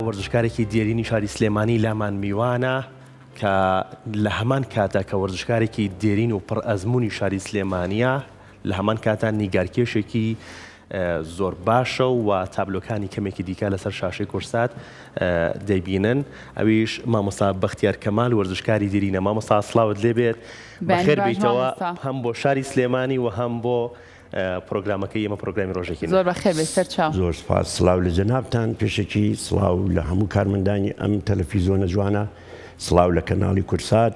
وەرزشکارێکی دێرینی شاری سلێمانی لامان میوانە کە لە هەمان کاتا کە وەرزشکارێکی دێرین و پڕ ئەزموونی شاری سلێمانیە لە هەمان کاتا نیگارکێشێکی زۆر باشە و تابلۆکانی کەمێکی دیکە لەسەر شاشەی کورسات دەیبینن ئەویش مامۆستا بەختیار کەمال وەرزشکاری دێرینە مامۆستا سڵاوت لێبێت بەخێر بیتەوە هەم بۆ شاری سلێمانی و هەم بۆ پرۆگرامەکەی ئێمە پرۆگرامی ڕۆژێکی زۆر بەخێر بێت سەر چاو. زۆر سپاس سڵاو لە جەنابتان پێشەکی سڵاو لە هەموو کارمەندانی ئەم تەلەفیزۆنە جوانە سڵاو لە کەناڵی کورسات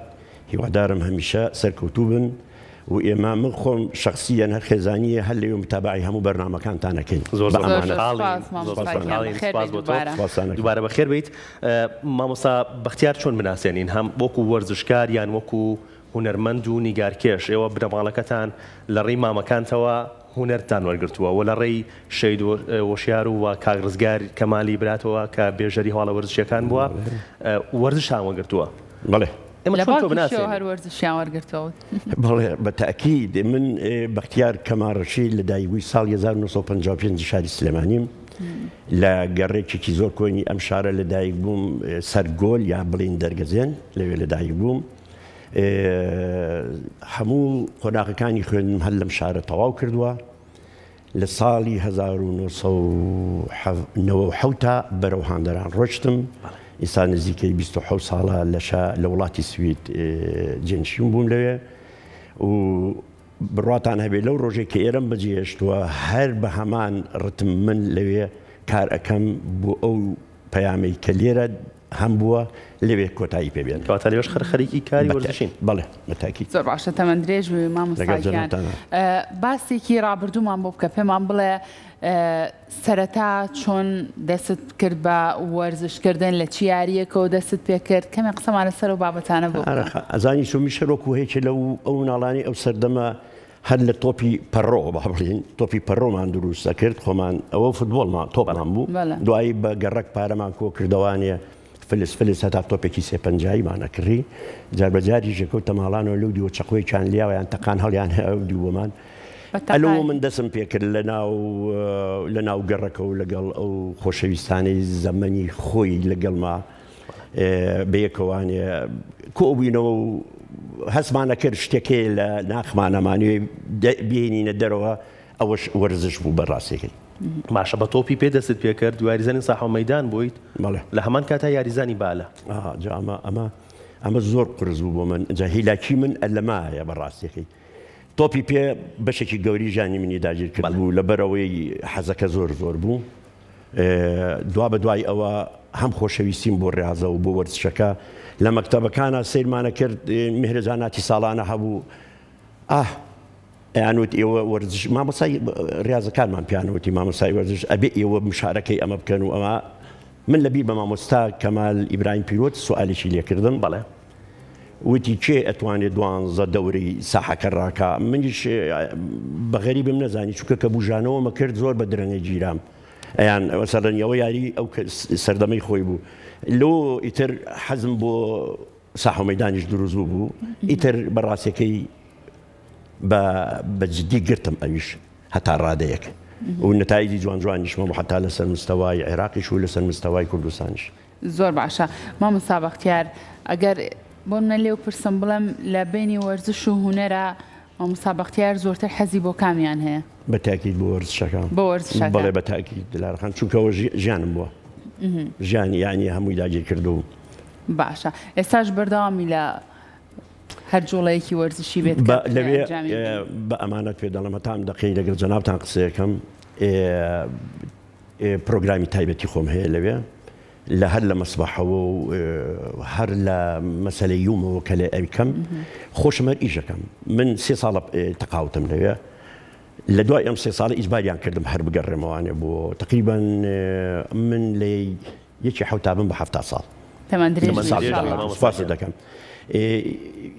هیوادارم هەمیشە سەرکەوتوو بن و ئێمە من خۆم شەخسیەن هەر خێزانیە هەر لەوێ متابعەی هەموو بەرنامەکانتان ئەکەین زۆر بە زۆر ئەمانەت. زۆر خۆشحاڵین سپاس زۆر مامۆستا گیان خۆشحاڵین بەخێر سپاس بێی بۆ تۆ دووبارە. سپاستان ئەکەم. دووبارە بەخێر بیت مامۆستا بەختیار چۆن بناسێنین هەم وەکو وەرزشکار یان وەکو هونەرمەند و نیگارکێش، ئێوە بنەماڵەکەتان لە ڕێی مامەکانتەوە هونەرتان وەرگرتووە و لە ڕێی شەهید وشیار و کاک ڕزگار کەمالی براتەوە کە بێژەری هەواڵە وەرزشییەکان بووە وەرزشتان وەرگرتووە. بەڵێ. ئێمە لە چۆن تۆ باوکیشیەوە بناسێنین؟ هەر وەرزشیان وەرگرتووە. بەڵێ بە تەئکید. من بەختیار کەمال ڕەشید لە دایکبووی ساڵی 1955 شاری سلێمانیم. لە گەڕێکێکی زۆر کۆنی ئەم شارە لە دایک بووم، سەرگۆل یا بڵێین دەرگەزێن، لەوێ لە دایک بووم. هەموو قۆناغەکانی خوێندنم هەر لەم شارە تەواو کردووە. لە ساڵی 1997 تا بەرەو هەندەران ڕۆشتم. ئیستا نزیکەی 27 ساڵە لە لە وڵاتی سوید جێنشین بووم لەوێ و بڕواتان هەبێ لەو ڕۆژێک کە ئێرەم بەجێهێشتووە هەر بە هەمان ڕتم من لەوێ کار ئەکەم بۆ ئەو پەیامەی کە لێرە هەم بووە لەوێ کۆتایی پێ بێنم. کەواتە لەوێش هەر خەریکی کاری وەرزشین؟ بەڵێ بە تاکید. زۆر باشە تەمەن درێژ بی مامۆستا لەگەڵ گیان. جەنابتانا. باسێکی ڕابردوومان بۆ بکە پێمان بڵێ سەرەتا چۆن دەستت کرد بە وەرزش کردن لە چ یارییەکەوە دەستت پێ کرد کەمێک قسەمان لەسەر ئەو بابەتانە بۆ بکە. ئەزانی چۆن منیش هەر وەکوو هێکێ لەو ئەو مناڵانەی ئەو سەردەمە هەر لە تۆپی پەڕۆ با بڵێین تۆپی پەڕۆمان دروست ئەکرد خۆمان ئەوە فوتبۆڵمان تۆپمان بوو دوایی بە گەڕەک پارەمان کۆ کردەوانێ فلس فلس هەتا تۆپێکی سێ پەنجاییمان ئەکڕی جار بە جاریش ئەکەوتە ماڵانەوە لەو دیوە چەقۆیەکیان لیاوە یان تەقان هەڵیان ئەو دیو بۆمان ئەلەوە من دەسم پێکرد لە ناو لە ناو گەڕەکە و لەگەڵ ئەو خۆشەویستانەی زەمەنی خۆی لەگەڵما بەیەکەوانێ کۆبووینەوە و هەستمان ئەکرد شتێک هەیە لە ناخمانە مانوێ بێنینە دەرەوە ئەوەش وەرزش بوو بە ڕاستیەکەی. باشە بە تۆپی پێ دەستت پێ کرد و یاریزانی ساحەو مەیدان بوویت بەڵێ. لە هەمان کاتا یاریزانی بالە. ئا جا ئەمە ئەمە ئەمە زۆر قورس بوو بۆ من جا هیلاکی من لەمایە بە ڕاستیەکەی تۆپی پێ بەشێکی گەوری ژیانی منی داگیر کردبوو لەبەرئەوەی حەزەکە زۆر زۆر بوو دوا بە دوای ئەوە هەم خۆشەویستیم بۆ ڕاضە و بۆ وەرزشەکە لە مەکتەبەکانە سەیرمانە کرد مهرەجاناتی ساڵانە هەبوو ئاه ئەیانوت ئێوە وەرزش مامۆسای ڕاضەکانمان پیانوتی مامۆسای وەرزش ئەبێ ئێوە مشارەکەی ئەمە بکەن و ئەمە من لە بیر بە مامۆستا کەمال ئیبراهیم پیرۆت سوالێکی لێکردم بەڵێ وتی کێ ئەتوانێ دوانزە دەورەی ساحەکە ڕاکا؟ منیش بە غەریبم نەزانی چونکە کە بوژانەوەمە کرد زۆر بە درەنگە گیرام ئەیان مەسەلەن ئەوە یاری ئەو سەردەمەی خۆی بوو لۆ ئیتر حەزم بۆ ساحە و مەیدانیش دروست بوو بوو ئیتر بە ڕاستەکەی بە بە جدی گرتم ئەویش هەتا ڕادەیەک و نەتایجی جوان جوانیشمە بوو حتا لەسەر مستەوای عێراقیش و لەسەر مستەوای کوردستانیش. زۆر باشە مامۆستا بەختیار ئەگەر بۆ منە لێو پرسم بڵێم لە بینی وەرزش و هونەرە مامۆستا بەختیار زۆرتر حەزی بۆ کامیان هەیە؟ بە تاکید بۆ وەرزشەکە. بۆ وەرزشەکە. بەڵێ بە تاکید دلارە خان چونکە ئەوە ژیانم بووە ژیانی یانی هەمووی داگیر کردووم. باشە ئێستاش بەردەوامی لە هەر جوڵەیەکی وەرزشی بێت کە لەوێ بە ئەمانەت پێ دەڵێم هەتا ئەم دەقەی لەگەڵ جەنابتان قسەیەکەم پرۆگرامی تایبەتی خۆم هەیە لەوێ لە هەر لە مەسبەحەوە و هەر لە مەسەلەی یومەوە کە لێ ئەیکەم خۆشم هەر ئیشەکەم من سێ ساڵە تەقاوتم لەوێ لە دوای ئەم سێ ساڵە ئیجباریان کردم هەر بگەڕێمەوانێ بۆ تقریبا من لە یەکی حەوتا بم بە 70 ساڵ تەمەن درێژ بی ان شاء الله. سپاست دەکەم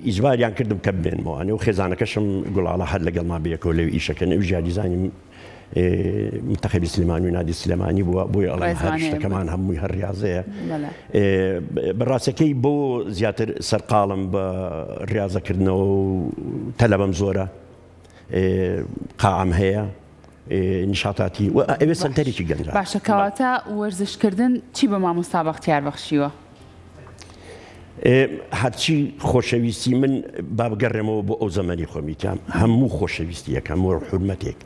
ئیجباریان کردم کە بمێنمەوانێ و خێزانەکەشم گوڵاڵە هەر لەگەڵما بەیەکەوە لەوێ ئیشەکەن ئەویش یاریزانی منتەخەبی سلێمانی و نادی سلێمانی بووە بۆیە ئەڵێم هەر شتەکەمان هەمووی هەر ڕاضەیە بەڕاستەکەی بۆ زیاتر سەرقاڵم بە ڕاضەکردنەوە و تەلەبەم زۆرە قاعم هەیە. نیشاتاتی و ئەوێ سەنتەرێکی گەنجان. باشە کەواتە وەرزشکردن چی بە مامۆستا بەختیار بەخشیوە؟ هەرچی خۆشەویستی من با بگەڕێمەوە بۆ ئەو زەمەنی خۆمی کە هەموو خۆشەویستیەک هەموو حورمەتێک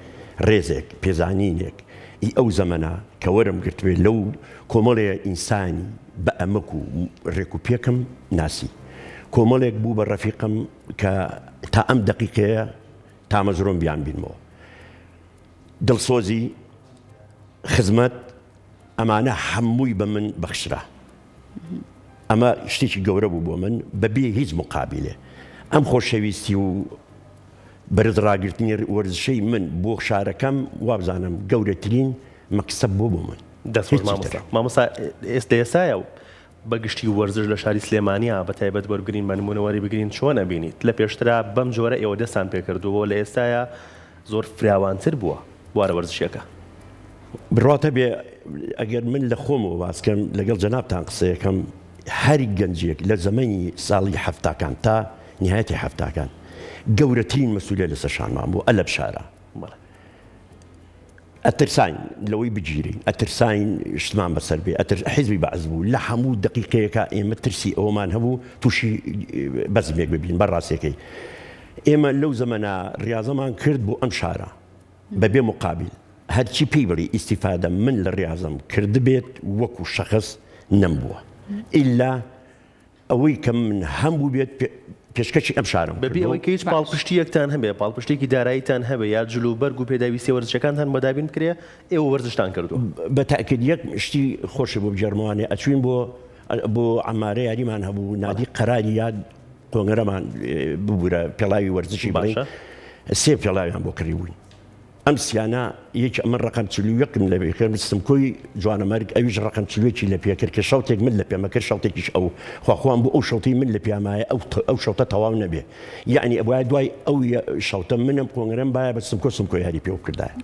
ڕێزێک پێزانینێک ئی ئەو زەمەنە کە وەرم گرتبێ لەو کۆمەڵێ ئینسانی بە ئەمەک و ڕێک و پێکم ناسی کۆمەڵێک بوو بە ڕەفیقم کە تا ئەم دەقیقەیە تامەزرۆم بیان بینمەوە دڵسۆزی خزمەت ئەمانە هەمووی بە من بەخشرا ئەمە شتێکی گەورە بوو بۆ من بەبێ هیچ مقابلێ ئەم خۆشەویستی و بەرز ڕاگرتنی وەرزشەی من بۆ شارەکەم وابزانم گەورەترین مەکسەب بۆ بۆ من دەست خۆش مامۆستا مامۆستا ئێستا ئێستایە و بە گشتی وەرزش لە شاری سلێمانیا بە تایبەت وەرگرین بە نمونە وەری بگرین چۆن ئەبینیت لە پێشترا بەم جۆرە ئێوە دەستان پێکردووە لە ئێستایا زۆر فراوانتر بووە بوارە وەرزشیەکە. بڕوات هەبێ ئەگەر من لە خۆمەوە باس کەم لەگەڵ جەنابتان قسەیەکەم هەر گەنجێک لە زەمەنی ساڵی حەفتاکان تا نهایەتی حەفتاکان گەورەترین مەسوولە لەسەر شانمان بوو ئەلەب شارە ئەترساین لەوەی بگیرین ئەترساین شتمان بەسەر بێ ئەتر حیزبی بەعس بوو لە هەموو دقیقەیەکە ئێمە ترسی ئەومان هەبوو تووشی بەزمێک ببین بە ڕاستەکەی ئێمە لەو زەمەنە ڕاضەمان کرد بۆ ئەم شارە بەبێ مقابل هەرچی پێی بڵی ئیسیفادە من لە ڕاضم کردبێت وەکو شەخص نەمبووە ئللا ئەوەی کە من هەمبووبێت پێشکەشی ئەم شارەم بەبێ کردووە. ئەوەی کە هیچ باش. پاڵپشتییەکتان هەبێ، پاڵپشتییەکی داراییتان هەبێ یا جل و بەرگ و پێداویستییە وەرزشییەکانتان بۆ دابین بکرێ، ئێوە وەرزشتان کردووە. بە تەئکید یەک شتی خۆشی بۆ بگێڕمەوانێ ئەچووین بۆ بۆ عەمارە یاریمان هەبوو نادی قەراری یا قۆنگرەمان ببورە پێڵاوی وەرزشی بڵێین باشە. سێ پێڵاویان بۆ کڕیبووین. ئەم سیانە یەکی ئەمن ڕەقەم 41 م لە پێ کرد سمکۆی جوانەمەرگ ئەویش ڕەقەم 41 ی لە پێ کرد کە شەوتێک من لە پێمە کرد شەوتێکیش ئەو خوا خوام بۆ ئەو شەوتەی من لە پێمایە ئەو ئەو شەوتە تەواو نەبێ یەعنی ئەبوایە دوای ئەو شەوتە منم قۆنگرەم بایە بە سمکۆ سمکۆ یاری پێ بکردایە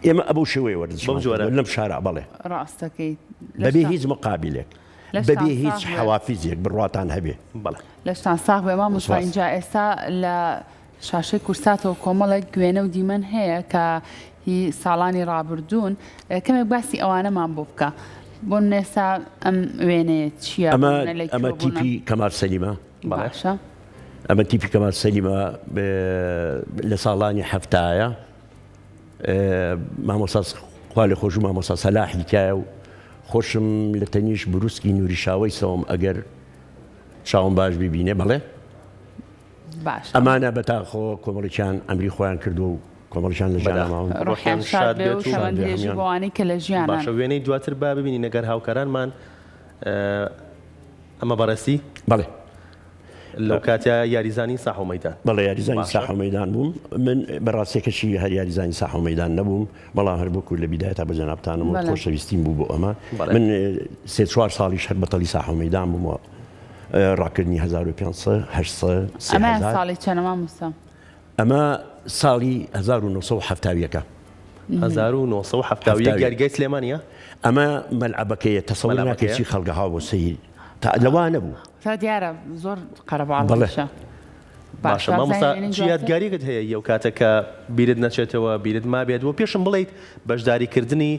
ئێمە ئەبەو شێوەیە بەم وەرزشمان جۆرە. کردووە لەم شارە بەڵێ ڕاستەکەی بەبێ لەشتان هیچ مقابلێک لەشتان بەبێ هیچ ساغ بێ. حەوافیزێک بڕواتان هەبێ. بەڵێ. لەشتان ساغ بێ مامۆستا سپاس. ئینجا ئێستا لە شاشەی کورساتەوە کۆمەڵێک وێنە و دیمەن هەیە کە هی ساڵانی ڕابردوون، کەمێک باسی ئەوانەمان بۆ بکە. بۆ نمونە ئێستا ئەم وێنەیە چییە؟ بۆ ئەمە نمونە لە ئەمە کوێ بوونە؟ تیپی کەمال سەلیمە. باشە. ئەمە تیپی کەمال سەلیمە لە ساڵانی حەفتایە مامۆستا خوا لێ خۆشبوو مامۆستا سەلاحی تایە و خۆشم لە تەنیش بروسکی نوری شاوەیسەوەم ئەگەر چاوم باش ببینێ بەڵێ. باشە. ئەمانە بەتاخەوە کۆمەڵێکیان ئەمری خۆیان کردووە و کۆمەڵێکیان لە ژیانا ماون. ڕۆحیان شاد بێ و تەمەن درێژی بۆ ئەوانەی کە لە ژیانان. باشە وێنەی دواتر با ببینین ئەگەر هاوکارانمان ئەمە بەڕێزی؟ بەڵێ. لەو کاتە یاریزانی ساحە و مەیدان. بەڵێ یاریزانی ساحە و مەیدان بووم. من بە ڕاستیەکەشی هەر یاریزانی ساحە و مەیدان نەبووم، بەڵام هەر وەکوو لە بیدایەتا بە جەنابتانم وت خۆشەویستیم بوو بۆ ئەمە. من سێ چوار ساڵیش هەر بەتەڵی ساحە و مەیدان بووم و ڕاکردنی 1500، 800، ئەمەیان 3000. ساڵی چەنە مامۆستا؟ ئەمە ساڵی 1970 ەکە. 1971 یاریگای سلێمانیە؟ ئەمە مەلعەبەکەیە تەسەور ناکەی مەلعەبەکەیە؟ چی خەڵکە هاو بۆ سەیر تا لەوا نەبوو. تا دیارە زۆر بەڵێ. قەرەباڵغیشە. باشە باشە مامۆستا بزانین چ دواتر؟ یادگاریەکت هەیە یەو کاتە کە بیرت نەچێتەوە بیرت مابێت و پێشم بڵێیت بەشداریکردنی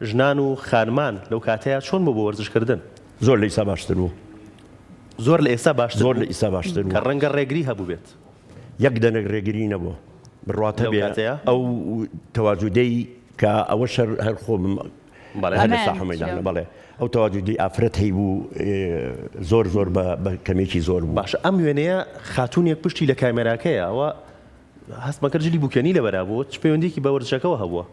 ژنان و خانمان لەو کاتەیا چۆن بوو بۆ وەرزشکردن؟ زۆر لە ئیستا باشتر بوو. زۆر لە ئێستا باشتر زۆر بوو؟ لە ئیستا باشتر کە بوو. ڕەنگە ڕێگری هەبووبێت. یەک دەنک ڕێگری نەبوو. بڕوات لەو هەبێ کاتەیا؟ ئەو تەواجودەی کە ئەوەش هەر هەر خۆم بەڵێ. هەر لە ئەمەیان ساحە چییە؟ مەیدانە بەڵێ ئەو تەواجودەی ئافرەت هەیبوو زۆر زۆر بە بە کەمێکی زۆر بوو. باشە ئەم وێنەیە خاتوونێک پشتی لە کامێراکەیە ئەوە هەستمە کرد جلی بوکێنی لەبەرا بوو چ پەیوەندیەکی بە وەرزشەکەوە هەبووە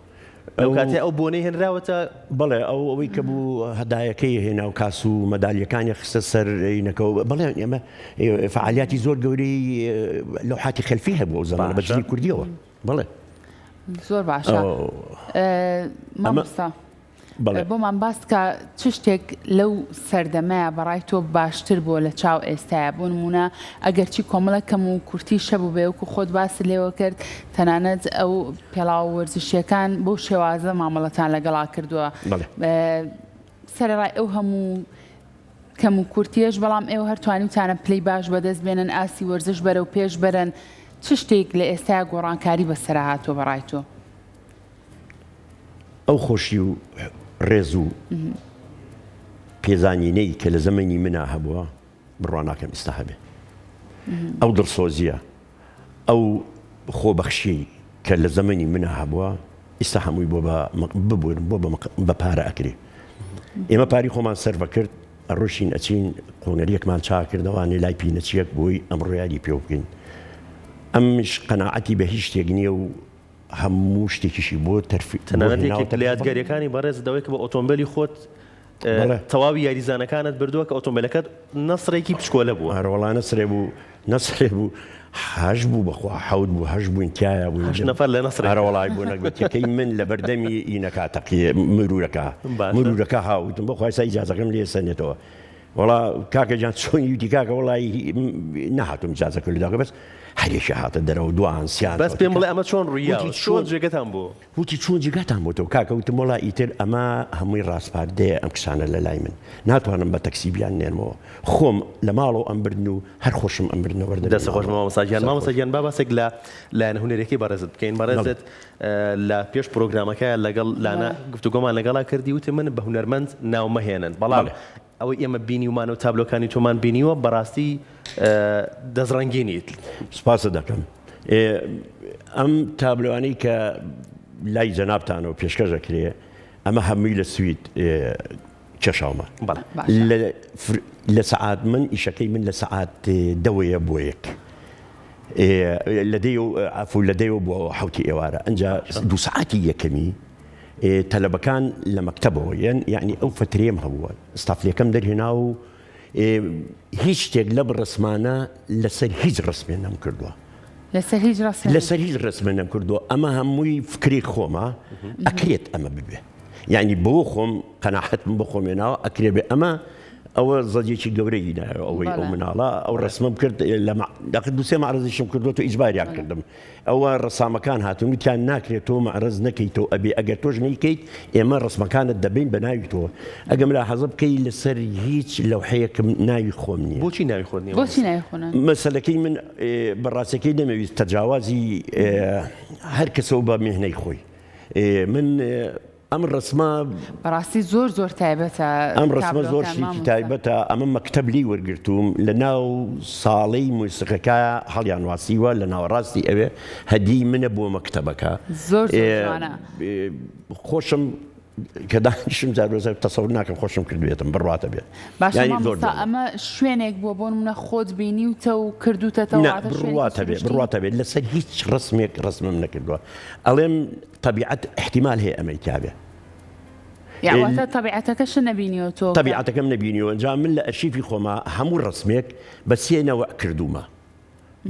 لەو کاتەی ئەو بۆنەی هێنراوەتە؟ بەڵێ ئەو ئەوەی کە بوو هەدایەکەی هێنا و کاس و مەدالیەکانی خستە سەر ئینەکەەوە بەڵێ ئێمە فعالیاتی زۆر گەورەی لەوحاتی خەلفی هەبوو ئەو زەمانە بە باشە جلی کوردیەوە بەڵێ زۆر باشە ئەمە مامۆستا بەڵێ. بۆمان باس کە چ شتێک لەو سەردەمەیا بەڕای تۆ باشتر بووە لە چاو ئێستایا بۆ نموونە ئەگەرچی کۆمەڵێک کەم و کورتیش هەبووبێ وەکو خۆت باست لێوە کرد تەنانەت ئەو پێڵاوە وەرزشیەکان بەو شێوازە مامەڵەتان لەگەڵا کردووە بەڵێ. سەرەڕای ئەو هەموو کەم و کورتیەش بەڵام ئێوە هەر توانیوتانە پلەی باش بەدەست بێنن ئاستی وەرزش بەرەو پێش بەرن چ شتێک لە ئێستایا گۆڕانکاری بەسەرا هاتووە بەڕای تۆ؟ ئەو خۆشی و ڕێز و پێزانینەی کە لە زەمەنی منا هەبووە بڕوا ناکەم ئیستا هەبێ. ئەو دڵسۆزییە، ئەو خۆبەخشیەی کە لە زەمەنی منا هەبووە ئیستا هەمووی بۆ بە ببورن بۆ بە پارە ئەکرێ. ئێمە پاری خۆمان سەرفە کرد ئەڕۆشین ئەچین قۆنەریەکمان چاکردەوانێ لای پینەچیەک بۆی ئەمڕۆ یاری پێوە بکەین. ئەمیش قەناعەتی بە هیچ شتێک نییە و هەموو شتێکیشی بۆ تەرفی تەنانەت یەکێک لە یادگاریەکانی بەڕێزت ئەوەیە کە بە ئۆتۆمبێلی خۆت تەواوی یاریزانەکانت بردووە کە ئۆتۆمبێلەکەت نەسرێکی بچکۆلە بووە. ئەرەوەڵا نەسرێ بوو نەسرێ بوو هەش بوو بەخوا حەوت بوو هەش بووین تایە بووین هەشت نەفەر لە نەسرێک ئەرەوەڵای بوو نەگبەتیەکەی من لە بەردەمی ئینەکا تەقیە مرورەکە مرورەکە هاوتم بۆ خوای سا ئیجازەکەم لێ سەنێتەوە وەڵا کاکە گیان چۆن یوتی کاکە وەڵی نەهاتوم ئیجازەکە لە داکە بەس هەرێکی هاتە دەرەوە دوان سیان بەس پێم بڵێ ئەمە چۆن ڕوویاوە چۆن جێگەتان بۆ وتی چۆن جێگاتان بۆتەوە کاکە وتم وەڵا ئیتر ئەمە هەمووی ڕاسپاردەیە ئەم کچانە لە لای من ناتوانم بە تەکسی بیان نێرمەوە خۆم لە ماڵەوە ئەم بردن و هەر خۆشم ئەم بردنەوە دەست خۆش مامۆستا گیان مامۆستا گیان با باسێک لە لایەنە هونەریەکەی بەڕێزت بکەین بەڕێزت لە پێش پرۆگرامەکە لەگەڵ لانا گفتوگۆمان لەگەڵا کردی وتی من بە هونەرمەند ناو مەهێنن بەڵام ئەوەی ئێمە بینیومانە و تابلۆکانی تۆمان بینیوە بەڕاستی دەستڕەنگینیت. سپاست دەکەم. ئەم تابلۆانەی کە لای جەنابتانەوە پێشکەش ئەکرێ ئەمە هەمووی لە سوید کێشاومە. لە سەعات من ئیشەکەی من لە سەعات دەوەیە بۆ یەک لە دەی عەفو لە دەیەوە بۆ حەوتی ئێوارە ئەنجا دوو سەعاتی یەکەمی تەلەبەکان لە مەکتەبەوە یەن یعنی ئەو فترەیەم هەبووە ستافلەکەم دەرهێنا و هیچ شتێک لەم ڕسمانە لەسەر هیچ ڕسمێ نەم کردووە لەسەر هیچ ڕسمێ لەسەر هیچ ڕسمێ نەم کردووە ئەمە هەمووی فکری خۆمە ئەکرێت ئەمە ببێ یعنی بۆ خۆم قەناحەتم بۆ خۆمێناوە ئەکرێ بێ ئەمە ئەوە زەجێکی گەورەی نایەوە ئەوەی ئەو مناڵە ئەو ڕسمم کرد لە دوسێ معرزیشم کردووە تو ئیجباریان کردم ئەوە ڕەسامەکان هاتوون وتیان ناکرێت تۆ مەعرەز نەکەیتەوە ئەبێ ئەگەر تۆش نەیکەیت ئێمە ڕەسمەکانت دەبەین بە ناوی تۆ ئەگە ملاحەزە بکەی لەسەر هیچ لەوحەیەکم ناوی خۆم نییە. بۆچی ناوی خۆت نییە بۆچی ناوی خۆت نییە؟ مەسەلەکەی من بە ڕاستەکەی نەمەویست تەجاوازی هەر کەسەوە بە میهنەی خۆی من ئەم ڕەسمە. بەڕاستی زۆر زۆر تایبەتە ئەم ڕەسمە زۆر شتێکی تایبەتە ئەمە مەکتەب لێی وەرگرتووم لە ناو ساڵەی موسیقەکە هەڵیان واسیوە لە ناوەڕاستی ئەوێ هەدیەی منە بۆ مەکتەبەکە زۆر زۆر جوانە. خۆشم کە دانیشم جار بەسەر تەسەور ناکەم خۆشم کردوێتم بڕواتە بێت باشە مامۆستا ئەمە شوێنێک بووە بۆ نمونە خۆت بینیوتە و کردوتەتەوە بڕواتە بێ بڕواتە بێت لەسەر هیچ ڕسمێک ڕسمم نەکردووە ئەڵێم تەبیعەت ئیحتیمال هەیە ئەمەی تیابێ. یاع واتە تەبیعەتەکەشت نەبینیوە تۆ؟ تەبیعەتەکەم نەبینیوە جا من لە ئەرشیفی خۆما هەموو ڕەسمێک بە سێ نەوع کردوومە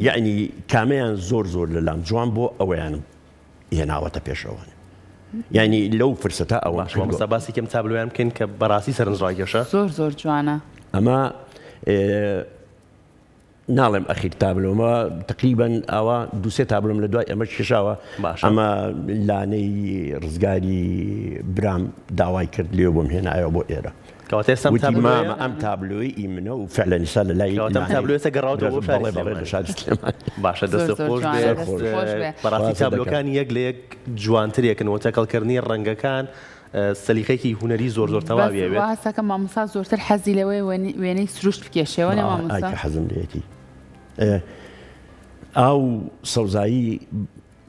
یەعنی کامەیان زۆر زۆر لەلام جوان بۆ ئەوەیانم هێناوەتە پێشەوە یعنی لەو فرسەتە ئەوە باشە مامۆستا باسی کەم تابلۆیان بکەین کە بەڕاستی سەرنجڕاکێشە. زۆر زۆر جوانە. ئەمە ناڵێم ئەخیر تابلۆمە تقریبەن ئاوا دوسێ تابلۆم لە دوای ئەمە کێشاوە ئەمە لانەی ڕزگاری برام داوای کرد لێ بۆم هێنایەوە بۆ ئێرە وتی مامە ئەم تابلۆی ئی منە و فعلا ئیستا لە لای تابلۆ گەڕاوتەوە بۆ شاری سلێمانی شاری سلێمانی باشە دەست خۆش بێ بەڕاستی تابلۆکان یەک لە یەک جوانترێکن و تەکەڵکردنی ڕەنگەکان سەلیقەیەکی هونەری زۆر زۆر تەواوی ئەوێت. بەس وا هەستەکەم مامۆستا زۆرتر حەزی لەوەیە وێنەی سروشت بکێشێ وەنیە مامۆستا؟ ئای کە حەزم لێیەتی ئاو سەوزایی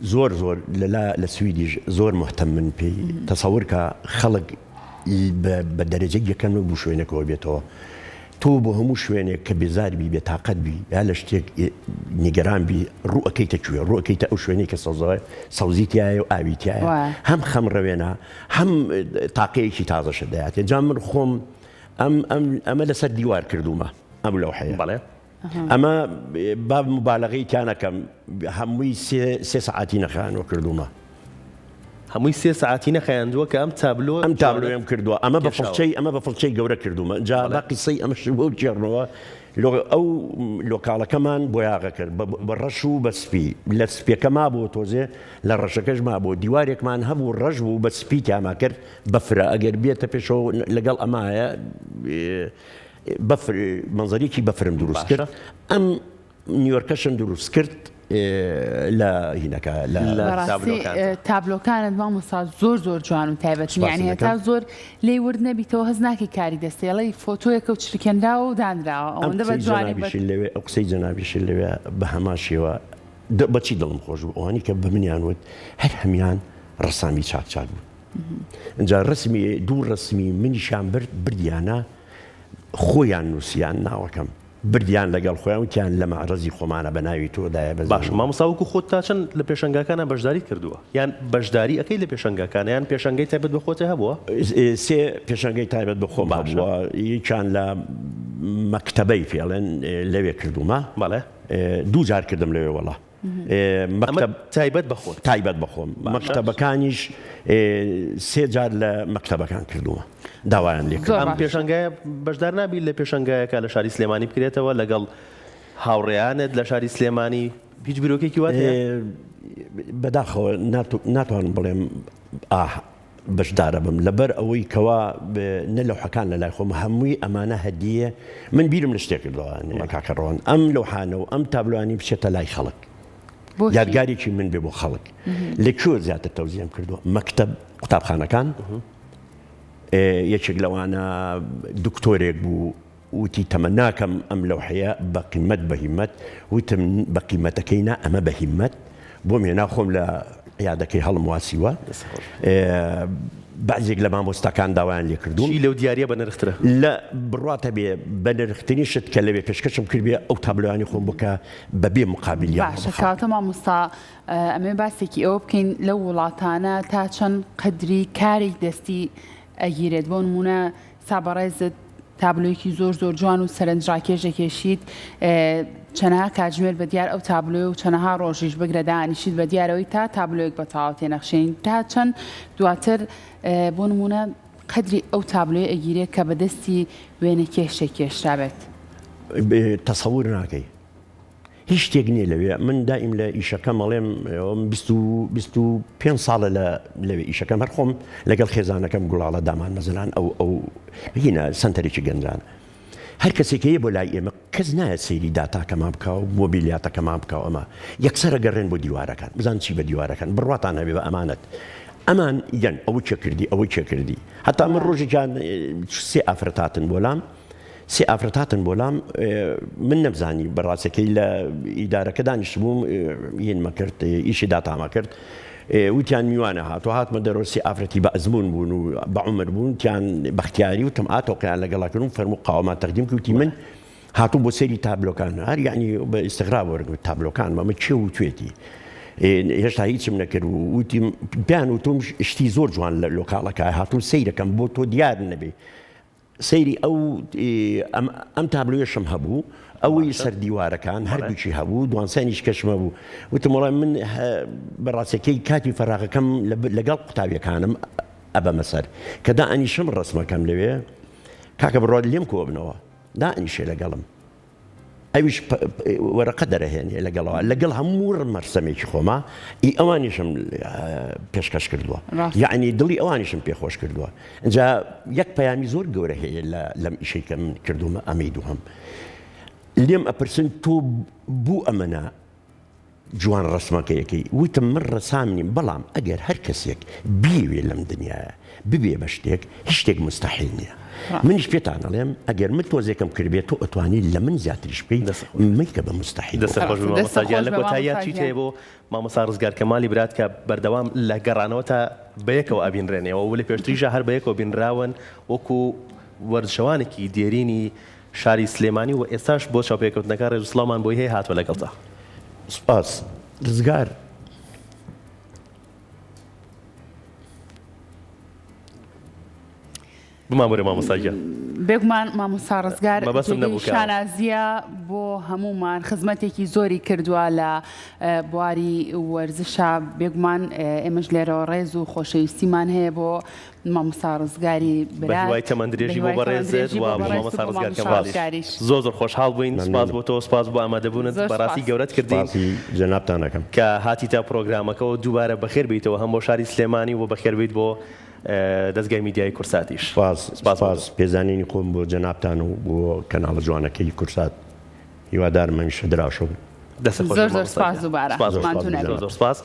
زۆر زۆر لەلا لە سویدیش زۆر مهتەمن پێی تەسەور کە خەڵک بە دەرەجەی یەکەم بوو شوێنەکەەوە بێتەوە تۆ بۆ هەموو شوێنێک کە بێزار بی بێتاقەت بی یا لە شتێک نیگەران بی ڕوو ئەکەیتە کوێ؟ ڕوو ئەکەیتە ئەو شوێنەی کە سەوزە سەوزی تیایە و ئاوی تیایە هەم خەم ڕەوێنە هەم تاقەیەکی تازەشت دەیاتێ جا من خۆم ئەم ئەم ئەمە لەسەر دیوار کردوومە ئەم لەوحەیە بەڵێ ئەمە با مبالغەی تیا نەکەم هەمووی سێ سەعاتی نەخایاندوە کردوومە. هەمووی سێ سەعاتی نەخایاندووە کە ئەم تابلۆ ئەم تابلۆیەم کردووە ئەمە بە فڵچەی ئەمە بە فڵچەی گەورە کردوومە جا با قیسەی ئەمەش بۆ بگێڕمەوە ئەو لۆکاڵەکەمان بۆیاغە کرد بە ڕەش و بە سپی لە سپیەکە مابوو تۆزێ لە ڕەشەکەش مابوو دیوارێکمان هەبوو ڕەش بوو بە سپی تیاما کرد بەفرە ئەگەر بێتە پێشەوە لەگەڵ ئەمایە بەفر مەنزەرێکی بەفرم دروست کرد ئەم نیۆرکەشم دروست کرد. لە هینەکە لە بەڕاستی تابلۆکانت مامۆستا زۆر زۆر جوان و تایبەتن یعنی هەتا زۆر لێی ورد نەبیتەوە هەست ناکەی کاری دەستێڵی فۆتۆیەکە و چرکێنراوە و دانراوە ئەوەندە بە جوانی لەوێ ئەو قسەی جەنابیشی لەوێ بە هەمان شێوە بەچی دڵم خۆش بوو ئەوانی کە بە منیان وت هەر هەمیان ڕەسامی چاک چاک بوو ئینجا ڕسمی دوو ڕسمی منیشیان برد بردیانە خۆیان نووسیان ناوەکەم بردیان لەگەڵ خۆیان وتیان لە مەعرەزی خۆمانە بە ناوی تۆ دایە بە باشە مامۆستا وەکو خۆت تا چەند لە پێشەنگاکانا بەشداریت کردووە یان بەشداری ئەکەی لە پێشەنگاکانا یان پێشەنگەی تایبەت بە خۆت هەبووە؟ سێ پێشەنگەی تایبەت بە خۆم هەبووە یەکیان لە مەکتەبەی پێڵێن لەوێ کردوومە بەڵێ دوو جار کردم لەوێ وەڵا مەکتەب تایبەت بە خۆت؟ تایبەت بە خۆم مەکتەبەکانیش سێ جار لە مەکتەبەکان کردوومە داوایان لێ کردم. ئەم پێشەنگایە بەشدار نابی لە پێشەنگایەکە لە شاری سلێمانی بکرێتەوە لەگەڵ هاوڕێیانت لە شاری سلێمانی هیچ بیرۆکێکی وات هەیە؟ بەداخەوە ناتوانم بڵێم ئاه بەشدارە بم لەبەر ئەوەی کەوا نە لەوحەکان لە لای خۆم هەمووی ئەمانە هەدیە من بیرم لە شتێک کردەوە کاکە ڕۆن ئەم لەوحانە و ئەم تابلوانی بچێتە لای خەڵک یادگارێکی من بێ بۆ خەڵک لە کوێ زیاتر تەوزیعم کردووە مەکتەب قوتابخانەکان یەکێک لەوانە دکتۆرێک بوو وتی تەمەناکەم ئەم لەوحەیە بە قیمەت بە هیمەت، وتم بە قیمەتەکەی نا ئەمە بە هیمەت، بۆم هێنا خۆم لە عیادەکەی هەڵم واسیوە، بەعزێک لە مامۆستاکان داوایان لێ کردووم. چی لەو دیاریە بە نرخترە؟ لە بڕوات هەبێ بە نرخترین شت کە لەوێ پێشکەشم کردبێ ئەو تابلۆیانەی خۆم بوو کە بە بێ مقابلیان بۆ باشە کەواتە مامۆستا ئەمەوێ باسێکی ئەوە بکەین لەو وڵاتانە تا چەند قەدری کاری دەستی ئەگیرێت بۆ نموونە سا بەڕێزت تابلۆیەکی زۆر زۆر جوان و سەرنجڕاکێش دەکێشیت چەنەها کاتژمێر بە دیار ئەو تابلۆیە و چەنەها ڕۆژیش بگرە دانیشیت بە دیارەوەی تا تابلۆیەک بە تەواو تێنەخشێنیت تا چەند دواتر بۆ نمونە قەدری ئەو تابلۆیە ئەگیرێت کە بە دەستی وێنەکێشێک کێشرابێت. تەسەور ناکەی هیچ شتێک نییە لەوێ من دایم لە ئیشەکەم ئەڵێم 25 ساڵە لە لەوێ ئیشەکەم هەر خۆم لەگەڵ خێزانەکەم گوڵاڵە دامان مەزلان ئەو ئەو هینە سنتەرێکی گەنجان هەر کەسێک هەیە بۆ لای ئێمە کەس نایەت سەیری داتاکەمان بکا و مۆبیلیاتەکەمان بکا و ئەمە یەکسەرە گەڕێن بۆ دیوارەکان بزان چی بە دیوارەکان بڕواتان هەبێ بە ئەمانەت ئەمان یەن ئەوە کێ کردی ئەوە کێ کردی هەتا من ڕۆژێکیان سێ ئافرەت هاتن بۆ لام سێ ئافرەت هاتن بۆ لام من نەمزانی بە ڕاستەکەی لە ئیدارەکە دانیشتبووم هینمە کرد ئیشی داتامە کرد وتیان میوانە هاتوو هاتمە دەرەوە سێ ئافرەتی بە ئەزموون بوون و بە عومر بوون تیان بەختیاری وتم ئاتۆقیان لەگەڵا کردم فەرموو قاوەمان تەقدیم کرد وتی من هاتووم بۆ سەیری تابلۆکان هەر یعنی بە ئیستغراب وەرگرت تابلۆکان مەمە کێ وتوێتی هێشتا هیچم نەکرد و وتیم پێیان وتوم شتی زۆر جوان لە لۆکاڵەکە هاتووم سەیرەکەم بۆ تۆ دیار نەبێ سەیری ئەو ئەم تابلۆیەشم هەبوو ئەوەی سەر دیوارەکان هەردووکی هەبوو دوانسانیش کەشم هەبوو وتم وەڵا من بەڕاستەکەی کاتی فەراغەکەم لەگەڵ قوتابیەکانم ئەبەمە سەر کە دائەنیشم ڕەسمەکەم لەوێ کاکە بڕوات لێم کۆبنەوە دائەنیشێ لەگەڵم ئەویش وەرەقە دەرەهێنێ لەگەڵەوە لەگەڵ هەموو مەرسەمێکی خۆما ئی ئەوانیشم پێشکەش کردووە یعنی دڵی ئەوانیشم پێخۆش کردووە اینجا یەک پەیامی زۆر گەورە هەیە لەم ئیشەی کە من کردومە ئەمەی دووهەم لێم ئەپرسن تۆ بوو ئەمەە جوان ڕەسمەکەیەکەی وتم من ڕەسام نیم بەڵام ئەگەر هەر کەسێک بیەوێ لەم دنیایە ببێ بە شتێک هیچ شتێک موستەحیل نییە منیش پێتان ئەڵێم ئەگەر من تۆزێکم کردبێ تۆ ئەتوانی لە من زیاتریش بکەی مەیکە بە موستەحیل بۆ دەستت خۆش بێ مامۆستا گیان لە کۆتاییا چیت هەیە بۆ مامۆستا ڕزگار کەمالی برات کە بەردەوام لە گەڕانەوە تا بەیەکەوە ئەبینرێنەوە و لە پێشتریشا هەر بەیەکەوە بینراون وەکو وەرزشەوانێکی دێرینی شاری سلێمانی و ئێستاش بۆ چاوپێکەوتنەکە ڕێز و سڵاومان بۆی هەیە هاتوە لەگەڵتا. سوپاس ڕزگار. بمانبورە مامۆستا گیان. بێگومان مامۆستا ڕزگار جێگەی شانازیە بۆ هەموومان خزمەتێکی زۆری کردووە لە بواری وەرزشا بێگومان ئێمەش لێرەوە ڕێز و خۆشەویستیمان هەیە بۆ مامۆستا ڕزگاری برا بە هیوای تەمەن درێژی بۆ بەڕێزت و بۆ مامۆستا ڕزگار کەمالیش زۆر زۆر خۆشحاڵ بووین سوپاس بۆ تۆ سوپاس بۆ ئامادەبوونت بەڕاستی گەورەت کردین سوپاسی جەنابتان ئەکەم. کە هاتیتە پرۆگرامەکەوە دووبارە بەخێر بێیتەوە هەم بۆ شاری سلێمانی و بەخێر بێیت بۆ دەزگای میدیایی کورساتیش سوپاس سوپاس پێزانینی خۆم بۆ جەنابتان و بۆ کەناڵە جوانەکەی کورسات هیوادارم هەمیشە دراوشە بن. دەست خۆش زۆر زۆر سپاس دووبارە. سپاس زۆر سپاس.